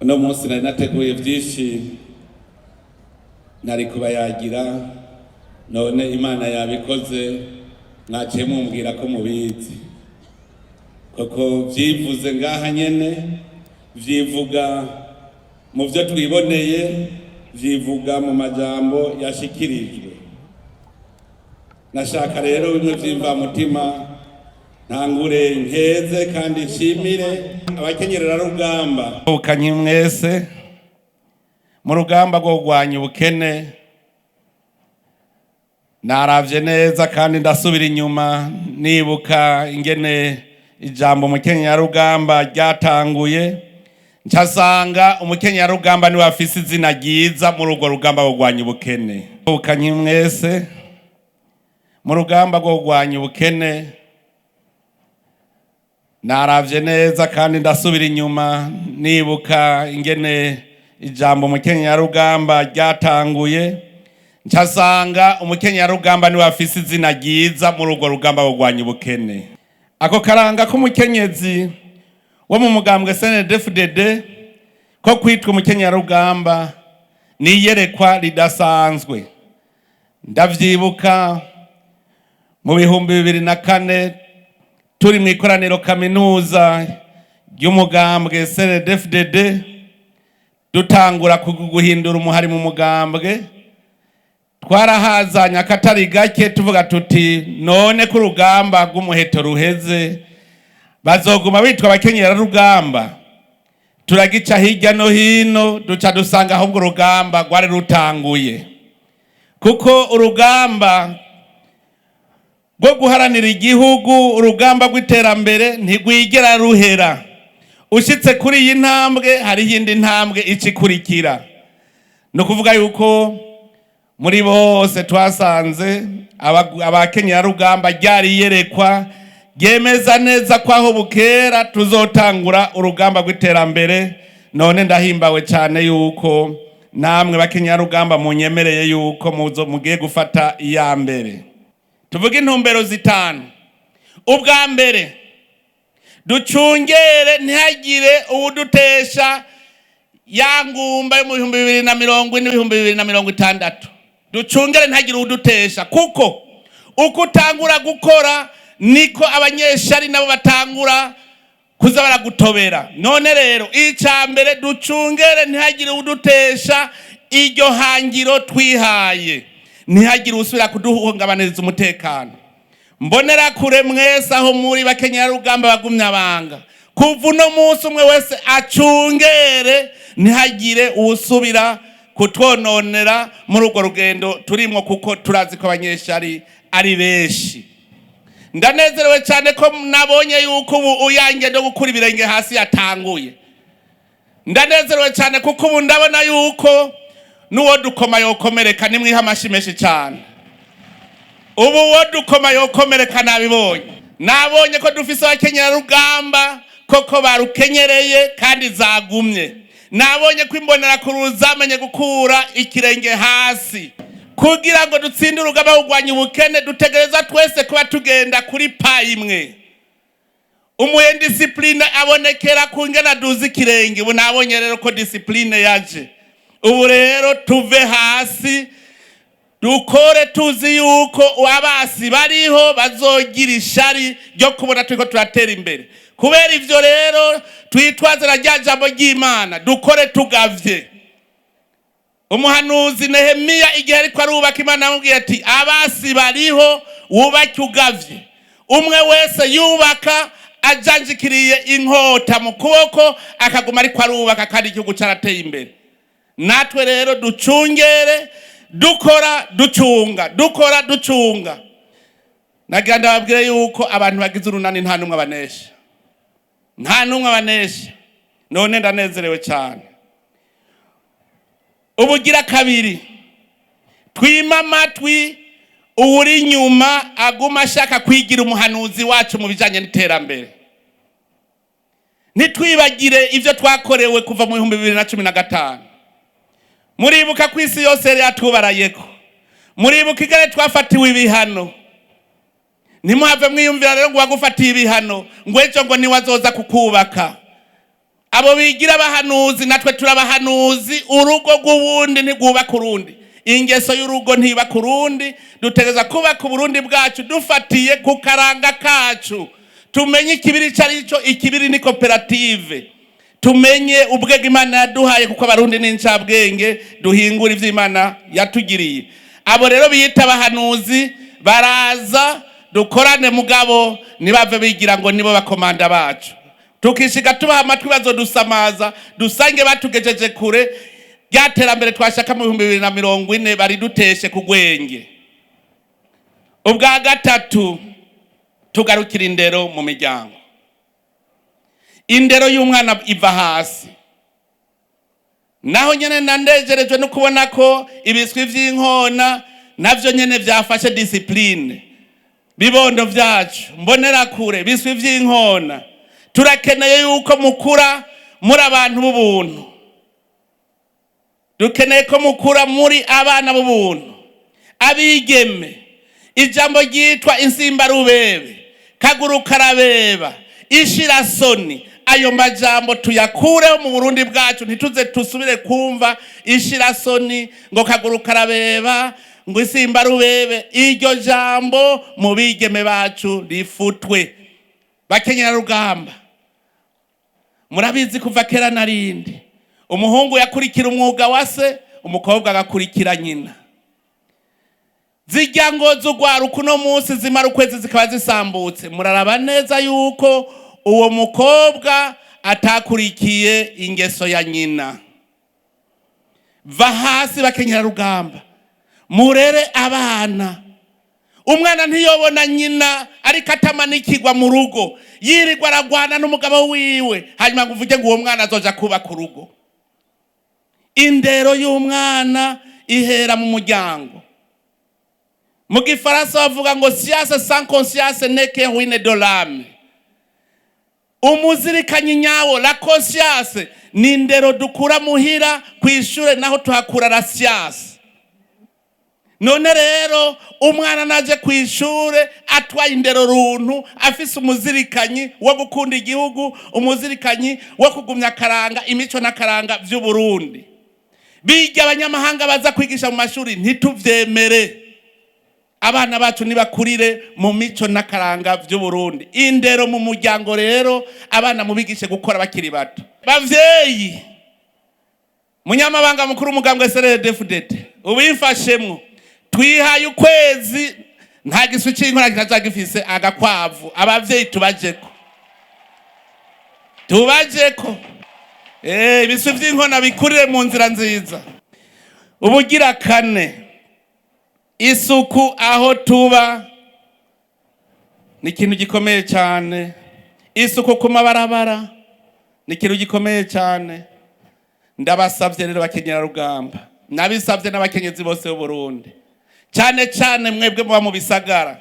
Uno munsi nari nateguye byinshi nari kubayagira, none Imana yabikoze, mwaciye mumbwira ko mubizi koko. Vyivuze ngaha nyene, vyivuga mu vyo twiboneye, vyivuga mu majambo yashikirijwe. Nashaka rero bimwe vy'imvamutima ntangure nkeze kandi nshimire abakenyererarugamba ukanyi mwese mu rugamba rwo kurwanya ubukene. Naravye neza kandi ndasubira inyuma nibuka ingene ijambo umukenyerarugamba ryatanguye, ncasanga umukenyerarugamba niwe afise izina ryiza muri urwo rugamba rwo kurwanya ubukene. Ukanyi mwese mu rugamba rwo kurwanya ubukene. Naravye neza kandi ndasubira inyuma nibuka ingene ijambo umukenyerarugamba ryatanguye, ncasanga umukenyerarugamba niwe afise izina ryiza muri urwo rugamba rwo kurwanya ubukene. Ako karanga k'umukenyezi wo mu mugambwe CNDD-FDD ko kwitwa umukenyerarugamba ni iyerekwa ridasanzwe. Ndavyibuka mu 2004 turi mu ikoraniro kaminuza ry'umugambwe CNDD-FDD, dutangura guhindura umuhari mu mugambwe. Twarahazanye akatari gake, tuvuga tuti: "None ko urugamba rw'umuheto ruheze, bazoguma bitwa abakenyerarugamba?" Turagica hirya no hino, duca dusanga ahubwo urugamba rwari rutanguye, kuko urugamba rwo guharanira igihugu, urugamba rw'iterambere, ntirwigera ruhera. Ushitse kuri iyi ntambwe, hariho iyindi ntambwe ica ikurikira. Ni ukuvuga yuko muri bose twasanze abakenyerarugamba ryari iyerekwa ryemeza neza ko aho bukera tuzotangura urugamba rw'iterambere. None ndahimbawe cyane yuko namwe bakenyerarugamba munyemereye yuko mugiye gufata iya mbere. Tuvuge intumbero zitanu. Ubwa mbere, ducungere ntihagire uwudutesha ya ngumba yo mu 2040, 2060. Ducungere ntihagire uwudutesha, kuko uko utangura gukora niko abanyeshari nabo batangura kuza baragutobera. None rero, icya mbere, ducungere ntihagire uwudutesha iryo hangiro twihaye, ntihagire usubira kuduhungabaniriza umutekano. Mbonera kure mwese aho muri bakenyerarugamba bagumya abanga, kuva uno munsi umwe wese acungere ntihagire uwusubira kutwononera muri urwo rugendo turimwo, kuko turazi ko abanyeshari ari benshi. Ndanezerewe cyane ko nabonye yuko ubu uyange no gukura ibirenge hasi yatanguye. Ndanezerewe cyane kuko ubu ndabona yuko n'uwo dukoma yokomereka. Nimwiha amashi menshi cyane. Ubu uwo dukoma yokomereka, nabibonye. Nabonye ko dufise abakenyerarugamba koko barukenyereye kandi zagumye. Nabonye ko imbonerakure zamenye gukura ikirenge hasi. Kugira ngo dutsinde urugamba rwo kurwanya ubukene, dutegereza twese kuba tugenda kuri pas imwe. Umu indiscipliné abonekera ku ngena duza ikirenge. Ubu nabonye rero ko discipline yaje. Ubu rero tuve hasi, dukore tuzi yuko abasi bariho bazogira ishari ryo kubona turiko turatera imbere. Kubera ivyo rero, twitwaze na rya jambo ry'Imana, dukore tugavye. Umuhanuzi Nehemiya, igihe ariko arubaka, Imana yamubwiye ati: "Abasi bariho, wubake ugavye." Umwe wese yubaka ajanjikiriye inkota mu kuboko, akaguma ariko arubaka, kandi igihugu carateye imbere. Natwe rero ducungere, dukora ducunga, dukora ducunga. Nagira ndababwire yuko abantu bagize urunani nta n'umwe abanesha, nta n'umwe abanesha. None ndanezerewe cyane. Ubugira kabiri, twima amatwi uwuri inyuma aguma ashaka kwigira umuhanuzi wacu mu bijyanye n'iterambere. Ntitwibagire ibyo twakorewe kuva mu 2015. Muribuka ko isi yose yari yatubarayeko. Muribuka igare twafatiwe ibihano. Ntimuhave mwiyumvira rero ngo uwagufatiye ibihano ngo ejo ngo niwe azoza kukubaka. Abo bigira abahanuzi, natwe turabahanuzi. Urugo rw'uwundi ntirwubaka urundi, ingeso y'urugo ntibaka urundi. Dutegereza kubaka Uburundi bwacu dufatiye ku karanga kacu. Tumenye ikibiri icyo ari cyo. Ikibiri ni koperative. Tumenye ubwenge Imana yaduhaye, kuko Abarundi ni incabwenge, duhingura ivyo Imana yatugiriye. Abo rero biyita abahanuzi baraza dukorane, mugabo ntibave bigira ngo nibo bakomanda bacu. Tukishiga tubaha amatwi, bazodusamaza, dusange batugejeje kure rya terambere twashaka mu 2040, bariduteshe ku gwenge. Ubwa gatatu, tugarukira indero mu miryango. Indero y'umwana iva hasi. Naho nyene nandejerejwe no kubona ko ibiswi vy'inkona navyo nyene vyafashe discipline. Bibondo vyacu, mbonerakure, biswi vy'inkona, turakeneye yuko mukura muri abantu b'ubuntu. Dukeneye ko mukura muri abana b'ubuntu. Abigeme, ijambo ryitwa insimbarubebe, kaguru karabeba, ishirasoni, ayo majambo tuyakureho mu Burundi bwacu. Ntituze tusubire kumva ishirasoni, ngo kaguru karabeba, ngo isimbarubebe. Iryo jambo mu bigeme bacu rifutwe. Bakenyerarugamba, murabizi, kuva kera narindi umuhungu yakurikira umwuga wa se, umukobwa agakurikira nyina. Zijya ngo zugwaruka uno munsi zimara ukwezi zikaba zisambutse, muraraba neza yuko uwo mukobwa atakurikiye ingeso ya nyina. Va hasi, bakenyerarugamba, murere abana. Umwana ntiyobona nyina ariko atamanikirwa mu rugo, yirirwa aragwana n'umugabo wiwe, hanyuma ngo uvuge ngo uwo mwana azoja kubaka urugo. Indero y'umwana ihera mu muryango. Mu Gifaransa bavuga ngo "Science sans conscience n'est que ruine de l'âme." Umuzirikanyi nyawo, la conscience, ni indero dukura muhira. Ku ishure naho tuhakura la science. None rero umwana naje ku ishure atwaye indero runtu, afise umuzirikanyi wo gukunda igihugu, umuzirikanyi wo kugumya akaranga, imico n'akaranga vy'Uburundi. Bijya abanyamahanga baza kwigisha mu mashuri, ntituvyemere. Abana bacu nibakurire mu mico n'akaranga vy'Uburundi. Indero mu muryango rero, abana mubigishe gukora bakiri bato. Bavyeyi, munyamabanga mukuru umugambwe CNDD-FDD ubimfashemwo, twihaye ukwezi nta gisu c'inkora kitaza gifise agakwavu. Abavyeyi tubajeko, tubajeko. Ibisu vy'inkona bikurire mu nzira nziza. Ubugira kane, isuku aho tuba ni ikintu gikomeye cyane. Isuku ku mabarabara ni ikintu gikomeye cyane. Ndabasabye rero, bakenyerarugamba, nabisabye n'abakenyezi bose b'Uburundi, cyane cyane mwebwe muba mu bisagara,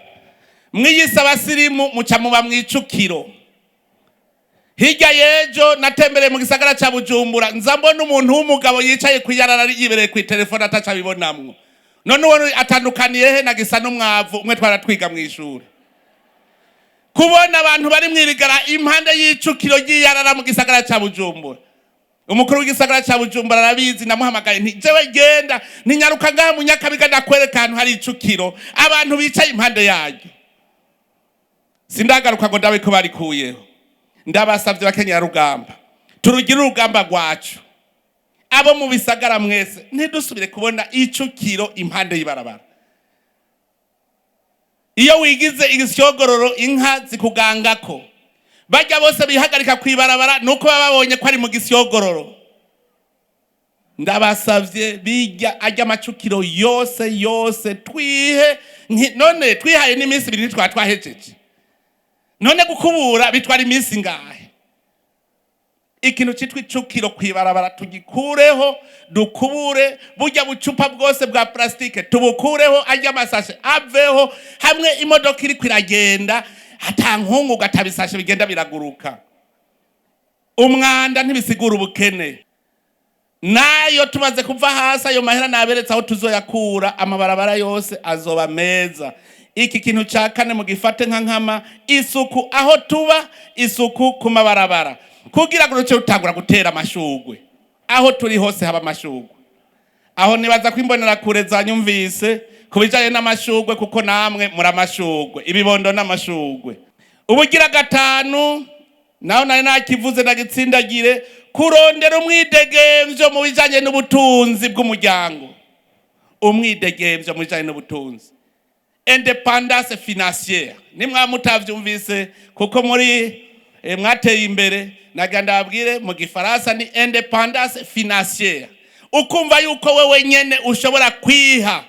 mwiyise abasirimu, muca muba mw'icukiro. Hirya y'ejo natembereye mu gisagara ca Bujumbura, nza mbona umuntu w'umugabo yicaye kwiyarara, yibereye kw'itelefone, ataca abibonamwo. None uwo atandukaniye he na gisa n'umwavu umwe twaratwiga mw'ishuri? Kubona abantu bari mwirigara impande y'icukiro ry'iyarara mu gisagara ca Bujumbura. Umukuru w'igisagara ca Bujumbura arabizi. Namuhamagaye nti: "Jewe genda, ntinyaruka ngaha mu Nyakabiga, ndakwereka ahantu hari icukiro, abantu bicaye impande yaryo." Sindagaruka ngo ndabe ko barikuyeho. Ndabasavye, bakenyerarugamba, turugire urugamba rwacu. Abo mu bisagara mwese, ntidusubire kubona icukiro impande y'ibarabara. Iyo wigize igisyogororo, inka zikugangako. Bajya bose bihagarika kwibarabara nuko baba babonye ko ari mu gisyogororo. Ndabasavye, bijya ajya amacukiro yose yose twihe none twihaye n'iminsi 2 ntitwaba twahejeje? None gukubura bitwara iminsi ngahe? Ikintu citwa icukiro kwibarabara tugikureho, dukubure burya bucupa bwose bwa plastique, tubukureho, ajya amasashe aveho. Hamwe imodoka iriko iragenda ata nkungugu, atabisashe bigenda biraguruka. Umwanda ntibisigura ubukene. Nayo tumaze kuva hasi, ayo mahera naberetse aho tuzoyakura, amabarabara yose azoba meza. Iki kintu ca kane mugifate nka nkama: isuku aho tuba, isuku ku mabarabara. Kugira ngo ruce rutangura gutera amashugwe. Aho turi hose haba amashugwe. Aho nibaza ko imbonerakure zanyumvise ku bijanye n'amashugwe, kuko namwe muri amashugwe, ibibondo n'amashugwe. Ubugira gatanu, naho nari nakivuze, ndagitsindagire: kurondera umwidegemvyo mu bijanye n'ubutunzi bw'umuryango. Umwidegemvyo mu bijanye n'ubutunzi, indépendance financière. Nimwa mutavyumvise kuko muri mwateye imbere, nagira ndababwire mu Gifaransa ni indépendance financière. Ukumva yuko wewe nyene ushobora kwiha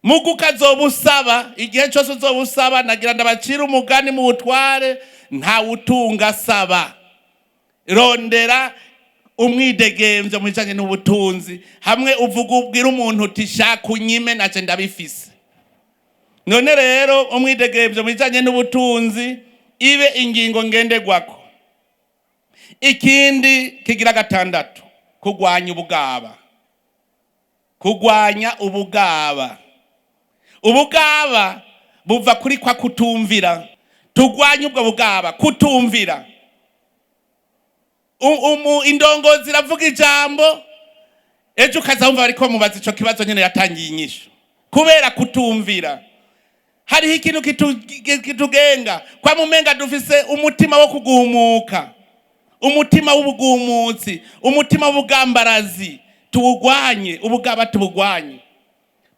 mugu ukazoba usaba igihe cyose uzoba usaba. Nagira ndabacira umugani mu butware: ntawutunga asaba. Rondera umwidegemvyo mu bijanye n'ubutunzi, hamwe uvuga, ubwira umuntu uti: "Shaka unyime, naje ndabifise." None rero umwidegemvyo mu bijanye n'ubutunzi ibe ingingo ngenderwako. Ikindi kigira gatandatu, kurwanya ubugaba. Kurwanya ubugaba. Ubugaba buva kuri kwa kutumvira. Turwanye ubwo bugaba, kutumvira. Indongozi iravuga ijambo, ejo ukaza wumva bariko mubaza ico kibazo nyene yatangiye inyishu, kubera kutumvira. Hariho ikintu kitugenga kwa mumenga dufise umutima wo kugumuka, umutima w'ubugumutsi, umutima w'ubugambarazi. Tuwugwanye ubugaba, tubugwanye,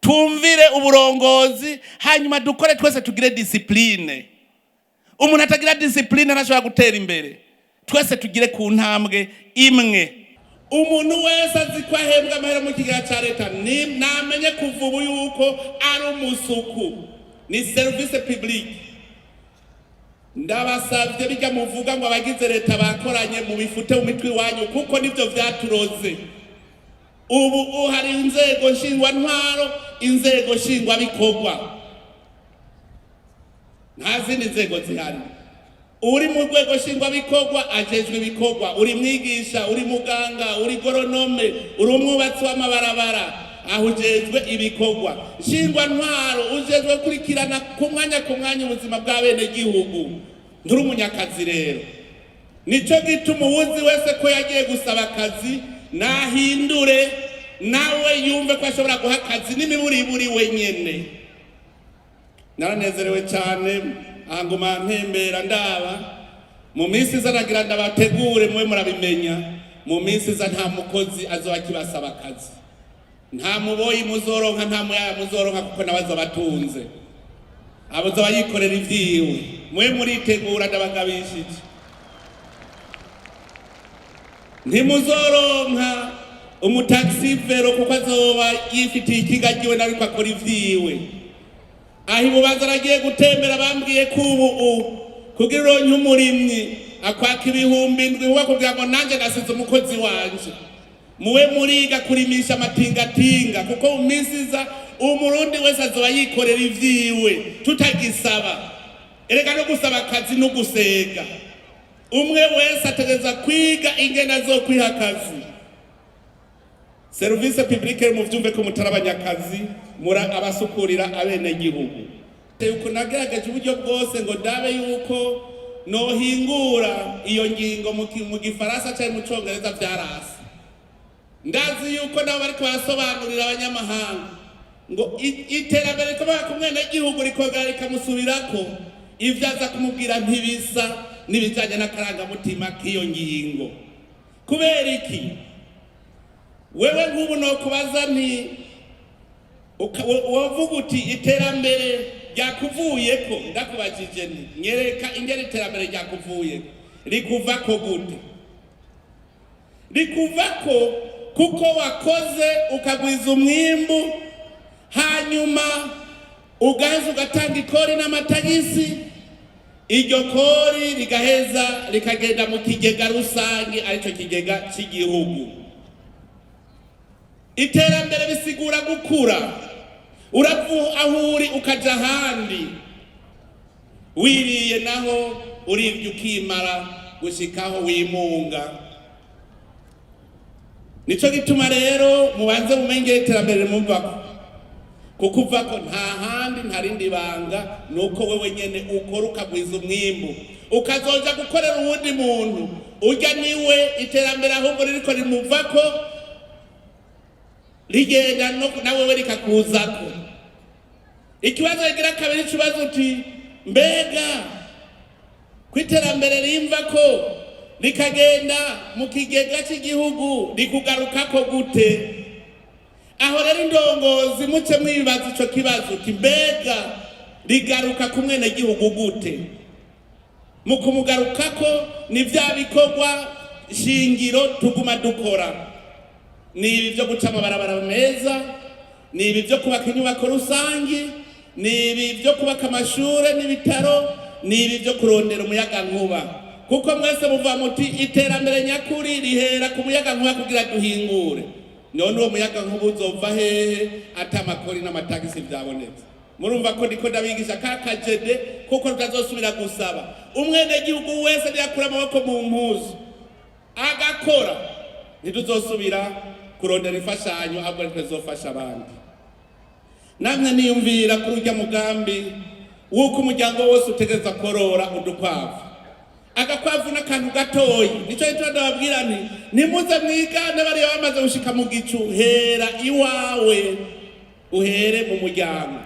tumvire uburongozi, hanyuma dukore twese, tugire discipline. Umuntu atagira discipline ntashobora gutera imbere. Twese tugire ku ntambwe imwe. Umuntu wese azi ko ahembwa amahera mu kigega cya leta, namenye kuva ubu yuko ari umusuku, ni service publique. Ndabasavye, bijya muvuga ngo abagize leta bakoranye, mubifute mu mitwe iwanyu, kuko nivyo vyaturoze. Ubu hari inzego nshingwantwaro, inzego nshingwabikorwa, nta zindi nzego zihari. Uri mu rwego nshingwabikorwa ajejwe ibikorwa. Uri mwigisha, uri muganga, uri agronome, uri umwubatsi w'amabarabara, aho ujejwe ibikorwa. Nshingwantwaro, ujejwe gukurikirana ku mwanya ku mwanya ubuzima bw'abenegihugu. Nturi umunyakazi. Rero nico gituma uwuzi wese ko yagiye gusaba akazi, nahindure nawe yumve ko ashobora guha akazi n'imiburiburi wenyene. Naranezerewe cyane ahanguma ntembera ndaba mu minsi iza. Nagira ndabategure mube murabimenya: mu minsi iza nta mukozi azoba akibasaba akazi, nta muboyi muzoronka, nta muyaya muzoronka, kuko nawe azoba atunze, abo azoba yikorera ivyiwe. Mube muritegura, ndabagabishije. Ntimuzoronka umutaxi-vélo, kuko azoba yifitiye ikigagiwe nawe ariko akora ivyiwe. Aho ibubanza aragiye gutembera, bambwiye ko ubu kugira uronke umurimyi akwaka 7000, uba kugira ngo nanjye nasize umukozi wanje. Muwe muriga kurimisha amatingatinga, kuko mu minsi iza Umurundi wese azoba yikorera ivyiwe, tutagisaba. Erega no gusaba akazi no gusega, umwe wese ategereza kwiga ingene azokwiha akazi. Service publique, muvyumve ko mutari abanyakazi, muri abasukurira abenegihugu. Yuko nagerageje uburyo bwose ngo ndabe yuko nohingura iyo ngingo mu Gifaransa cyangwa mu Congereza, vyarasi. Ndazi yuko nabo bariko barasobanurira abanyamahanga ngo iterambere rikomoka ku mwenegihugu rikongera rikamusubirako, ivyo aza kumubwira ntibisa n'ibijanye n'akarangamutima k'iyo ngingo. Kubera iki? Wewe nk'ubu nokubaza nti wovuga uti iterambere ryakuvuyeko? Ndakubajije nti: "Nyereka ingene iterambere ryakuvuyeko." Rikuvako gute? Rikuvako kuko wakoze ukagwiza umwimbu, hanyuma ugaheza ugatanga ikori n'amatagisi, iryo kori rigaheza rikagenda mu kigega rusange, aricyo kigega cy'igihugu. Iterambere bisigura gukura, urava aho uri ukaja ahandi. Wiriye naho uribye ukimara gushikaho wimunga. Nico gituma rero mubanze mumenye iterambere muvako, kuko uvako nta handi, nta rindi banga, nuko wewe nyene ukora ukagwiza umwimbu. Ukazoja gukorera uwundi muntu, urya niwe iterambere ahubwo ririko rimuvako rigenda na wewe rikakuzako. Ikibazo kigira kabiri, ikibazo uti: mbega ko iterambere rimva ko rikagenda mu kigega cy'igihugu, rikugarukako gute? Aho rero indongozi muce mwibaza ico kibazo uti: mbega rigaruka ku mwenegihugu gute? Mu kumugarukako ni vya bikorwa shingiro tuguma dukora, ni ibi byo guca amabarabara meza, ni ibi byo kubaka inyubako rusangi, ni ibi byo kubaka amashure n'ibitaro, ni ibi byo kurondera umuyagankuba, kuko mwese muva muti iterambere nyakuri rihera ku muyagankuba kugira duhingure. None uwo muyagankuba uzova hehe ata amakori n'amatagisi vyabonetse? Murumva ko ndiko ndabigisha ka kajede, kuko tutazosubira gusaba. Umwenegihugu wese niyakura amaboko mu mpuzu agakora, ntituzosubira kurondera imfashanyo, ahubwo nitwe tuzofasha abandi. Namwe niyumvira kuri urya mugambi w'uko umuryango wose utegereza korora udukwavu. Agakwavu n'akantu gatoyi. Nico gituma ndababwira nti: nimuze mwigane bariya bamaze gushika mu gicu. Hera iwawe, uhere mu muryango.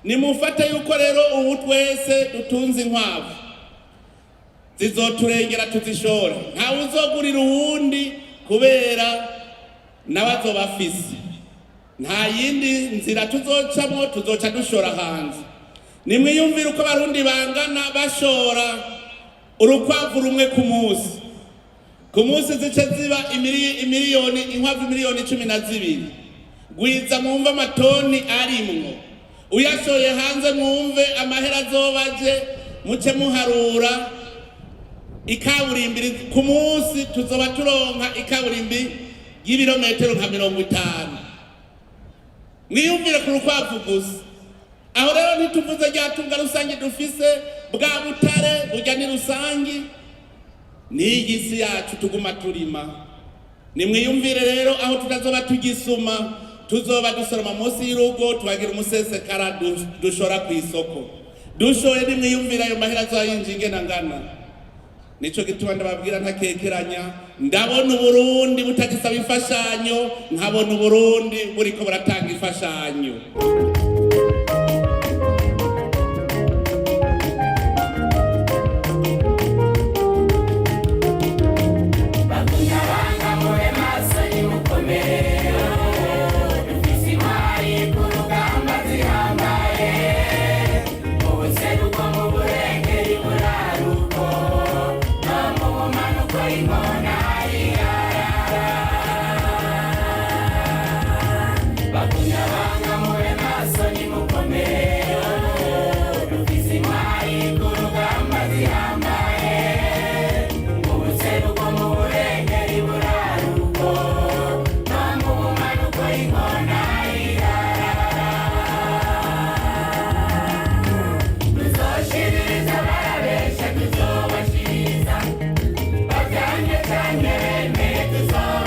Nimufate yuko rero ubu twese dutunze inkwavu, zizoturengera tuzishore. Ntawe uzogurira uwundi, kubera nawe azoba afise. Nta yindi nzira tuzocamwo, tuzoca dushora hanze. Nimwiyumvire uko Abarundi bangana, bashora urukwavu rumwe ku munsi, ku munsi zice ziba imiliyoni, inkwavu 12 miliyoni. Gwiza mwumve amatoni arimwo. Uyashoye hanze, mwumve amahera azobaje. Muce muharura ikaburimbi ku munsi, tuzoba turonka ikaburimbi y'ibirometero nka 50. Mwiyumvire ku rukwavu gusa. Aho rero ntituvuze rya tunga rusange dufise, bwa butare burya ni rusangi, n'iyi si yacu tuguma turima. Nimwiyumvire rero aho tutazoba tugisuma, tuzoba dusoroma munsi y'urugo, tukagira umusesekara dushora ku isoko. Dushoye, nimwiyumvire ayo mahera azoba yinjiye ingena ngana. Nico gituma ndababwira ntakekeranya: ndabona Uburundi butagisaba imfashanyo, nkabona Uburundi buriko buratanga imfashanyo.